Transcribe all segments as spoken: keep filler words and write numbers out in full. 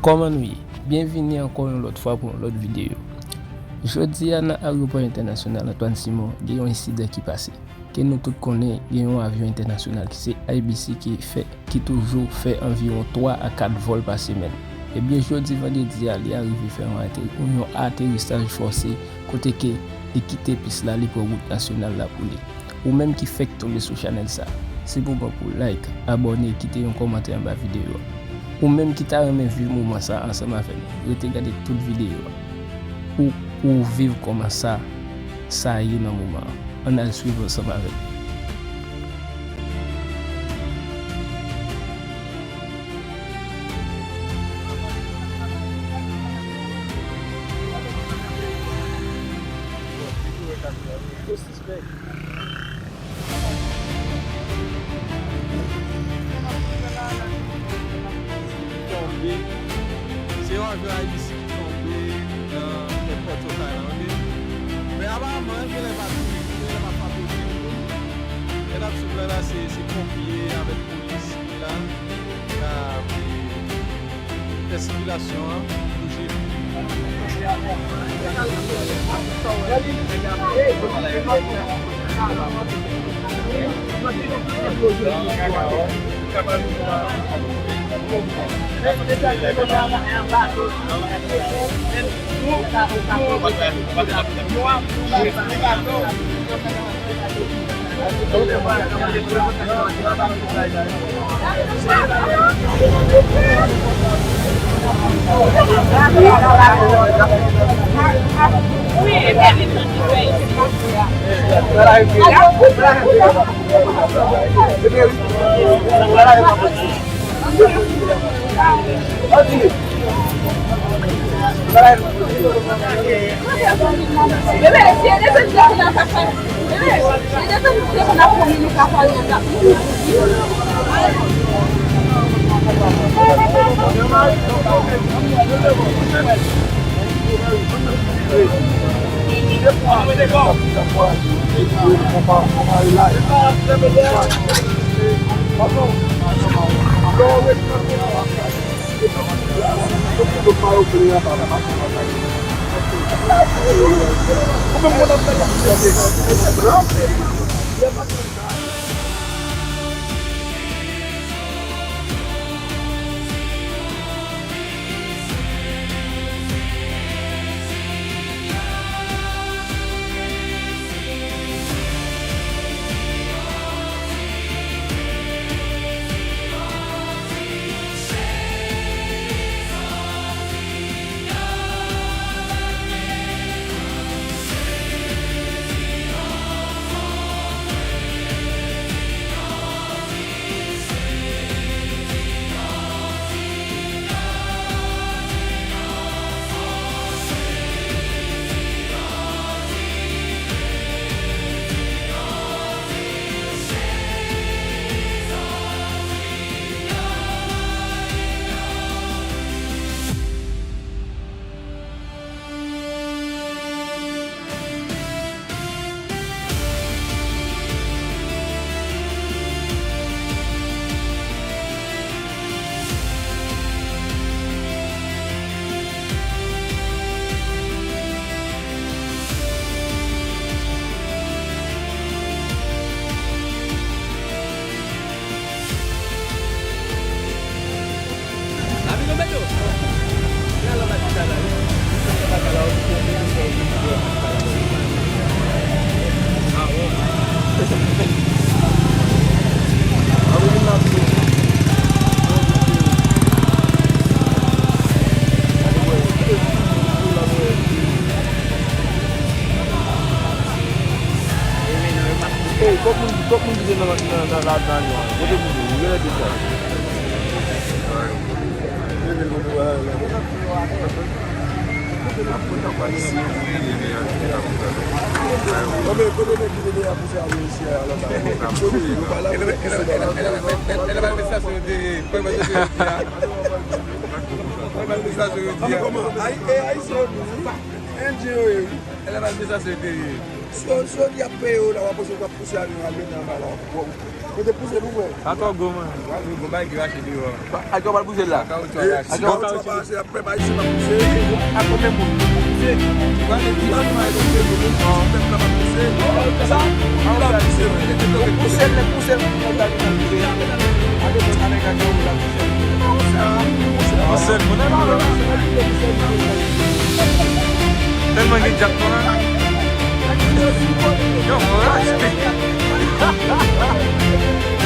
Kòman nou ye? Byenvini ankò yon lòt fwa pou yon lòt videyo. Jodi a, nan ayewopò entènasyonal Antoine Simon, gen yon ensidan ki pase. Ke nou tout konnen, gen yon avyon entènasyonal ki se I B C ki fè, ki toujou fè anviwon twa a kat vòl pa semèn. Ebyen, jodi vandredi a, li arive fè yon atè-, yon aterisaj fòse, kote ke li kite pis la, li pran wout nasyonal la pou li. Ou menm ki fèk tonbe sou chanèl sa, se moman pou like, abòne, kite yon kòmantè anba videyo a. Ou menm ki ta renmen viv moman sa ansanm avè n, rete gade tout videyo a pou ou viv kòman sa, sa ye nan moman an. Ann al swiv ansanm avè m. Tonbe. Se yon avyon I B C ki tonbe nan èpòt Okay la, oke? Men aparaman, genlè pa tonbe, genlè pa frape okenn moun. Lè n ap swiv la, la, se, se ponpye avèk polis ki la, k ap, e, fè sikilasyon an bouje. Ey, kòk moun, kòk moun ki te nan, nan, nan, ladan avyon an? Kote moun yo? Yo genlè te fè. Kote, kote nèg ki te deja pouse avyon isi a, alò sa, yo pa la pou pouse nan avyon. Kòman? Ay, e Ayisyen yo tou, wi. Endyen yo ye, wi. Si yo, si yo di y ap peye yo la, w ap panse yo t ap pouse avyon al mete anba la, w ap, w ap, Mete pouse nou, frè. Sa twò gwo, man. Gade gwo bagay ki rache deyò a. Ak yo pral pouse l la. Ak yo pral pouse. Fè pa isi pa pouse. A konbyen moun? Pouse. Gade ki bagay pouse. Pèp la pa pouse. Sa, la pouse. Pouse l, pouse l. Pouse l, pouse l. Tèlman gen djab kon la. Yo, mwen rache.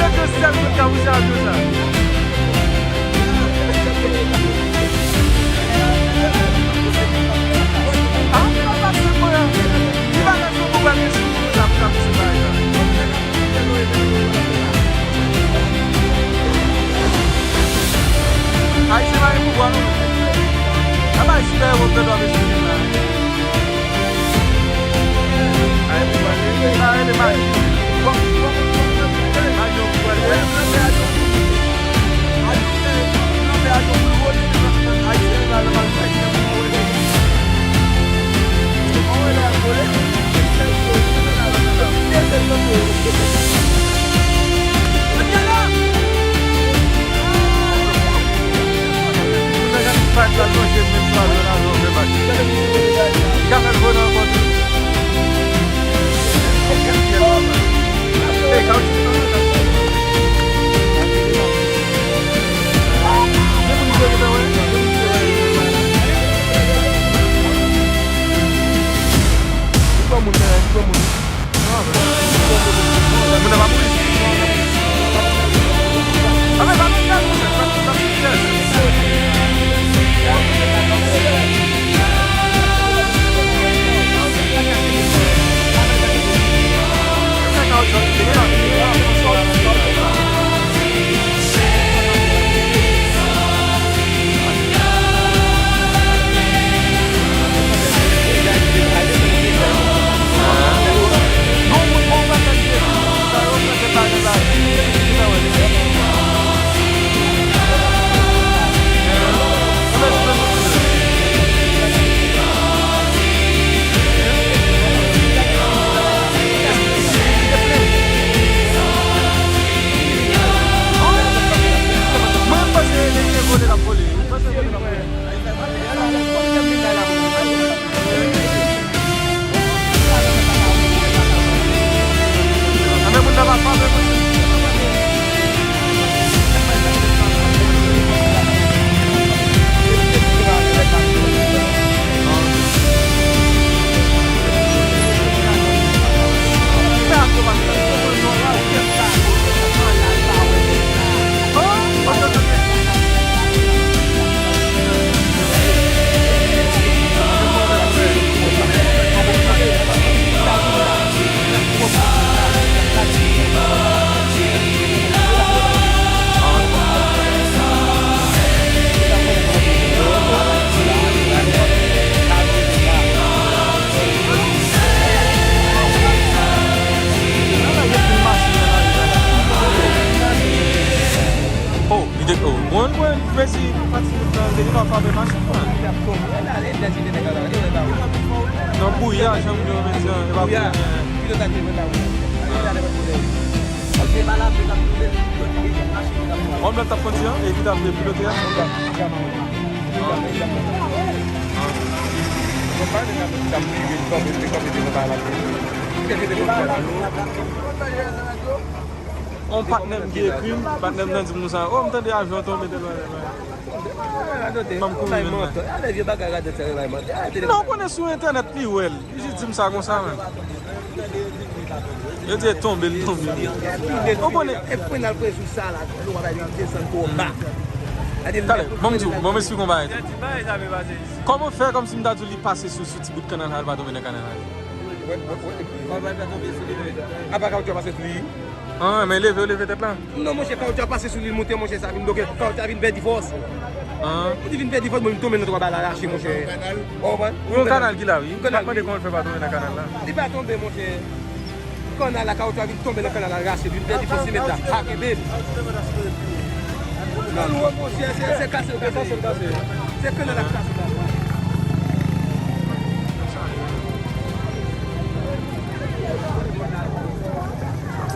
Se te sèl moun k ap pouse avyon sa. Ah, se mwen. Ki bagay se pou bagay sou moun sa pou ta pouse bagay sa? Ayisyen pa gen pouvwa non. Apa Ayisyen pa gen pouvwa mesye la. Moun nan pa mouri. Mwen panse nèg te vole l ap vole. Mwen panse vole l ap vole. Oh, li te, oh, mwen, mwen, mèsi, pati, li te nan frape machin, mwen. Nan bouya, jan m di w, mèsi, e pa bouya. Òm nan t ap kondi an, e ki t ap pilote an? On patnè m ki ekri m, patnè m nan di m konsa, oh, m tande avyon tonbe tèl bagay, tèl bagay. Ban m kouri vin la. Non, ou konnen sou entènèt li wè l. Li jis di m sa konsa menm. Yo di e tonbe, li tonbe. Ou konnen. E fwen al prese sou sa la, dlo pa bay li desann twò ba. Talè, ban m di w, ban m esplike w yon bagay tou. Kòman fè kòmsi m ta di w li pase sou, sou ti bout kanal sa, li pa tonbe nan kanal la? Apa kawotchou a pase sou li? Ah, men leve, leve tèt la. Non, monchè, kawotchou a pase sou li, l monte, monchè, sa vin bloke. Kawotchou a vin pèdi fòs. Li vin pèdi fòs, bon, li tonbe nan twa bal arache, monchè. Ou konprann? Yon kanal ki la, wi. M ap mande kòman l fè pa tonbe nan kanal la. Li pa tonbe, monchè. Kanal la, kawotchou a vin tonbe nan kanal la, rache, vin pèdi fòs, li met la, pa kenbe l. Non, non, monchè, se, se kase l kase. Se kanal la k kase, kase.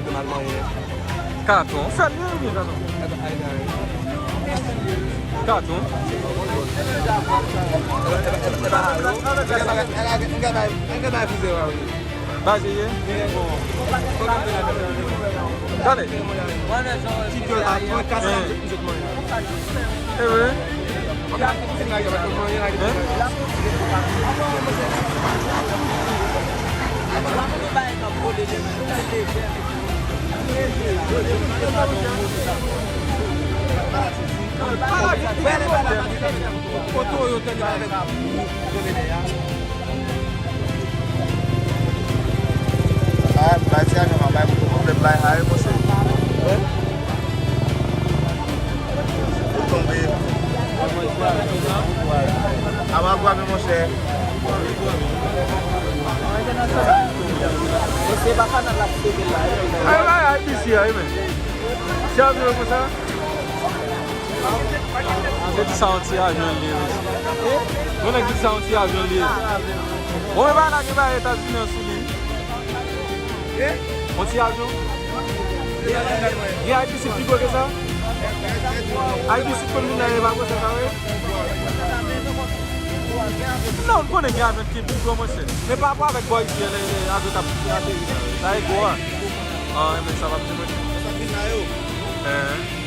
yo te mal manyen. Katon, fè l, wi, wi, katon. Katon. Baze ye? Gade. E vre? Ah, bay ti ajan, bay pou konplèt bay, ay, monchè. Ou tonbe. Aba gwa, men, monchè. Ay, ay, ay, isi, ay, men. Ti avyon konsa? Se di sa yon ti avyon li ye, mesye. Yon nèg di sa yon ti avyon li ye. Bon, e pa la gen bagay Etazini an sou li. Yon ti avyon. Gen Ayiti Sid pi gwo ke sa? Ayiti Sid konn vin la, e pa gwo sa, sa, wi. Non, m konnen gen avyon ki pi gwo, monchè. Men pa rapò avèk bò isi, lè, lè avyon k ap ateri la, sa e gwo a. Ah, men sa p ap di mwen. Eh.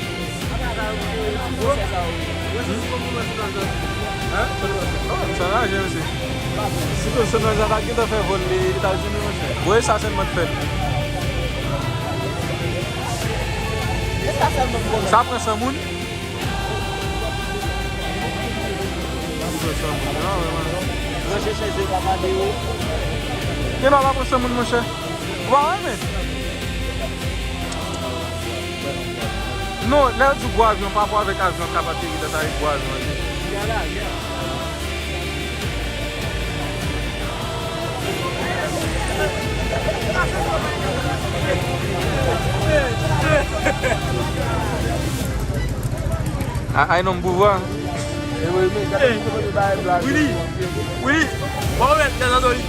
Oh, sa raje, mesye. Si President President ta gentan fè vòl li Etazini, monchè. Voye sa sèlman t fèt. Sa pran san moun? Sa pran san moun, ah, wè, wè. Gen dwa pa pran san moun, monchè. Ou pa wè, men? Non, lè yo di gwo avyon, pa rapò avèk avyon k ap ateri la, sa e gwo avyon an ye. A, ay, non, pouvwa. Willy, Willy, bon, men, Leonardo, li.